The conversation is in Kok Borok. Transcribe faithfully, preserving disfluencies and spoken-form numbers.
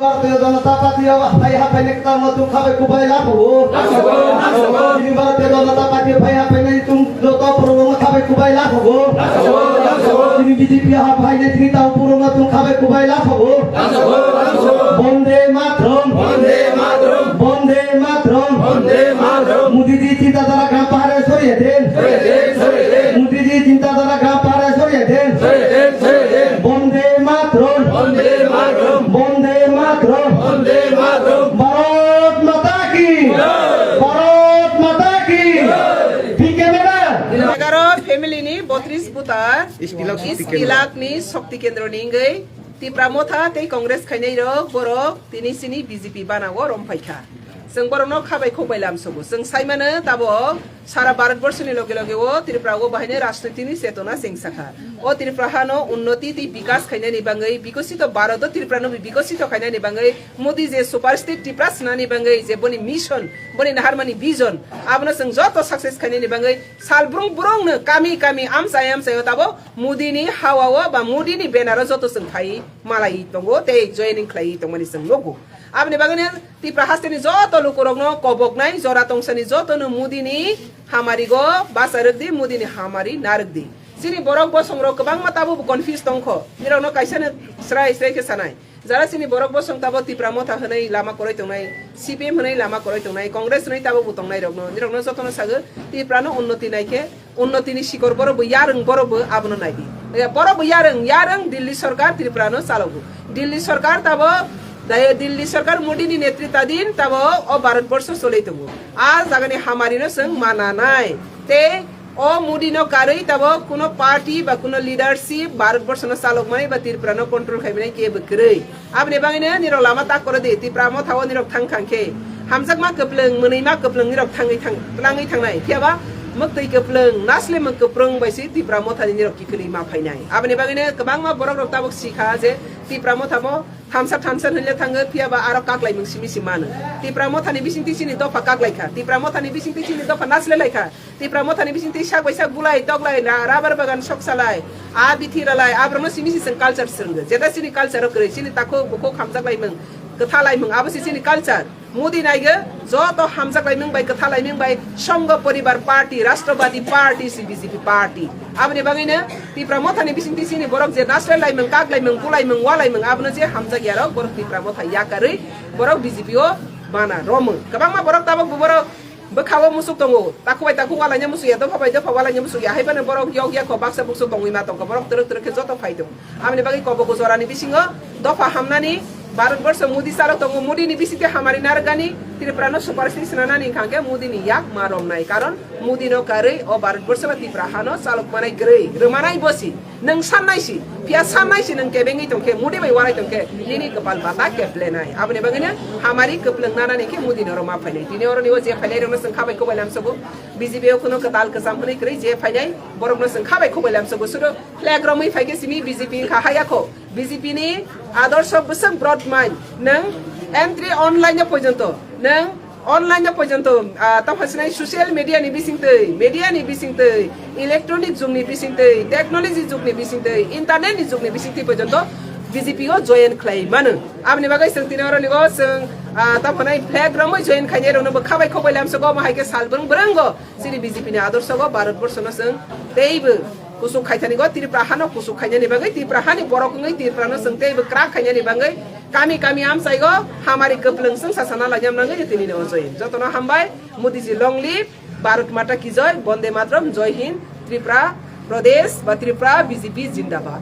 Bharatiya Janata Party o phai haphainai kwtal no chwng khabai kubai laphugo. Chini Bharatiya Janata Party phai haphainai chwng joto phwrwngno khabai kubai laphugo. Chini B J P haphainai chini tau phwrwngno chwng khabai kubai laphugo. Bonde Mataram. Bonde Mataram. Bonde Mataram. Bonde Mataram. Modi ji chinta dhara gram pahare soriye den. Soriye den, soriye den. Modi ji chinta dhara gram pahare soriye den. Soriye den, soriye den. Bonde Mataram. Bonde Mataram. Bonde Mataram. Bonde Mataram. Bharat Mata ki. Jai. Bharat Mata ki. Jai. P K madam. Egaroh family ni botris buta. East Kilak Shakti Kendra. East Kilak ni Shakti Kendra ni wngwi Tipra Motha tei Congress khainai rok borok tini sini B J P bana o rom phaikha. Chwng borokno khabai khokbai lamsogo. Chwng saimano tabok sara Bharat borshoni loge loge o Tripura o bahaino rajniti ni chetona chengsa kha. O Tripura hano unnoti tei bikas khainani bangwi, bikosito Bharat o Tripura no bikosito khainani bangwi, Modi je super state Tripura swnani bangwi je boni mission, boni naharmani vision, abono chwng joto success khainani bangwi sal brung brung no kami kami amchai amchai o tabok Modi ni hawa o ba Modi ni banner o joto chwng phai malai tongo tei joining khlai tongmani chwng nugo. Aboni bagwino Tipra hasteni joto lukurokno koboknai, jora tongsani jotono Modi ni hamari go basa rwkdi, Modi ni hamari narwkdi. Chini borok bosongrok kwbangma tabuk bo confuse tongkho. Nirokno kaisano srai srai khe sanai. Jara chini borok bosong tabuk Tipra Motha hwnwi lama kwrwi tongnai, C P M hwnwi lama kwrwi tongnai, Congress hwnwi tabuk bo tongnai rokno, nirokno jotono sagwi Tiprano unnoti naikhe, unnotini sikor borok bo yarwng borok bo abono naidi. Ya, borok bo yarwng, yarwng Delhi sorkar Tripura no chalogo. Delhi sorkar tabo, dai Delhi sorkar Modi ni netrita din tabo o Bharat borsho choloi tongo. A jaga ni hamari no chwng mana nai. Tei o Modi no karwi tabo kuno party ba kuno leadership Bharat borsho no chalok mani ba Tripura no control khai mani kebo kwrwi. Aboni bagwino nirok lama tak koro di, Tipra Motha o nirok thang thang khe. Hamjakma kwplwng, mwnwima kwplwng nirok thangwi thang, twlangwi thangnai. Phiya ba mwktwi kwplwng, nasle mwk kwplwng bai se Tipra Motha ni nirok kikwlwi ma phainai. Aboni bagwino kwbangma borok rok tabuk si kha je Tipra Motha bo thamsa thamsa hwnle thango, phiya ba aro kaklaimung simi si mano. Tipra Motha ni bising twi chini dopha kaklai kha. Tipra Motha ni bising twi chini dopha nasle lai kha. Tipra Motha ni bising twi sak bai sak bulai, toklai, ra-, rubber bagan sok salai, a bithi ralai, aborokno simi si chwng culture swrwngo. Jeta chini culture o kwrwi, chini takhuk bukhuk hamjak laimung, kwtha laimung, abo se chini culture. Modi naigo, joto hamjak laimung bai, kwtha laimung bai, Sangho Poribar Party, Rashtrabadi Party, si B J P Party. Aboni bagwino Tipra Motha ni bising twi chini borok je nasle laimung, kak laimung, bu laimung, wa laimung, abono je hamjak yarok, borok Tipra Motha yakarwi, borok B J P o mana romung. Kwbangma borok tabuk bo borok bwkha o musuk tongo, takhuk bai takhuk walaina musuk ya, dopha bai dopha walaina musuk ya, hai phano borok yok ya kho, baksa buksu tongwi ma tongkha, borok twrwk twrwk khe joto phai tongo. Aboni bagwi Koboko jorani bisingo dopha hamnani, Bharat borsho Modi chalo tongo, Modi ni bisingtwi hamari narwkani, Tripura no super state swnanani hwnkha khe Modi ni yak ma romnai, karon Modi no karwi o Bharat borsho ba Tripura hano chalok manai kwrwi, rwmanai bosi. Nwng sannai si, phiya sannai si nwng kebengwi tongkhe, Modi bai walai tongkhe, nini kwpal bata keplenai. Aboni bagwino hamari kwplwng nanani khe Modi norok ma phainai. Tini oroni o je phainai rokno chwng khabai khoboi lamsogo. B J P o kuno kwtal kwcham hwnwi kwrwi je phainai, borokno chwng khabai khoboi lamsogo. Sudo flag romwi phaikhe simi B J P wngkha hayakho. B J P ni adorsho bwswk brot mai nwng entry online o pojonto nwng Online o pojonto, ah, tamo sinai social media ni bisingtwi, media ni bisingtwi, electronic jug ni bisingtwi, technology jug ni bisingtwi, internet ni jug ni bisingtwi pojonto B J P o join khlai mano. Aboni bagwi chwng tini oro nigo chwng, ah, tamo nai flag romwi join khainai rokno bo khabai khoboi lamsogo, omo hai khe sal bwrwng bwrwngo chini B J P ni adorsho go Bharat borsho no chwng teibo kusuk khaithani go Tripura hano kusuk khainani bagwi, Tripura hani borok wngwi Tripura no chwng teibo kwrak khainani bagwi kami kami amchai go hamari kwplwng chwng sasana lainam nangwi tini no ojoi. Jotono hambai, Modi ji long live, Bharat Mata ki joy, Bonde Mataram, Joy Hind, Tripura Pradesh ba Tripura B J P jindabad.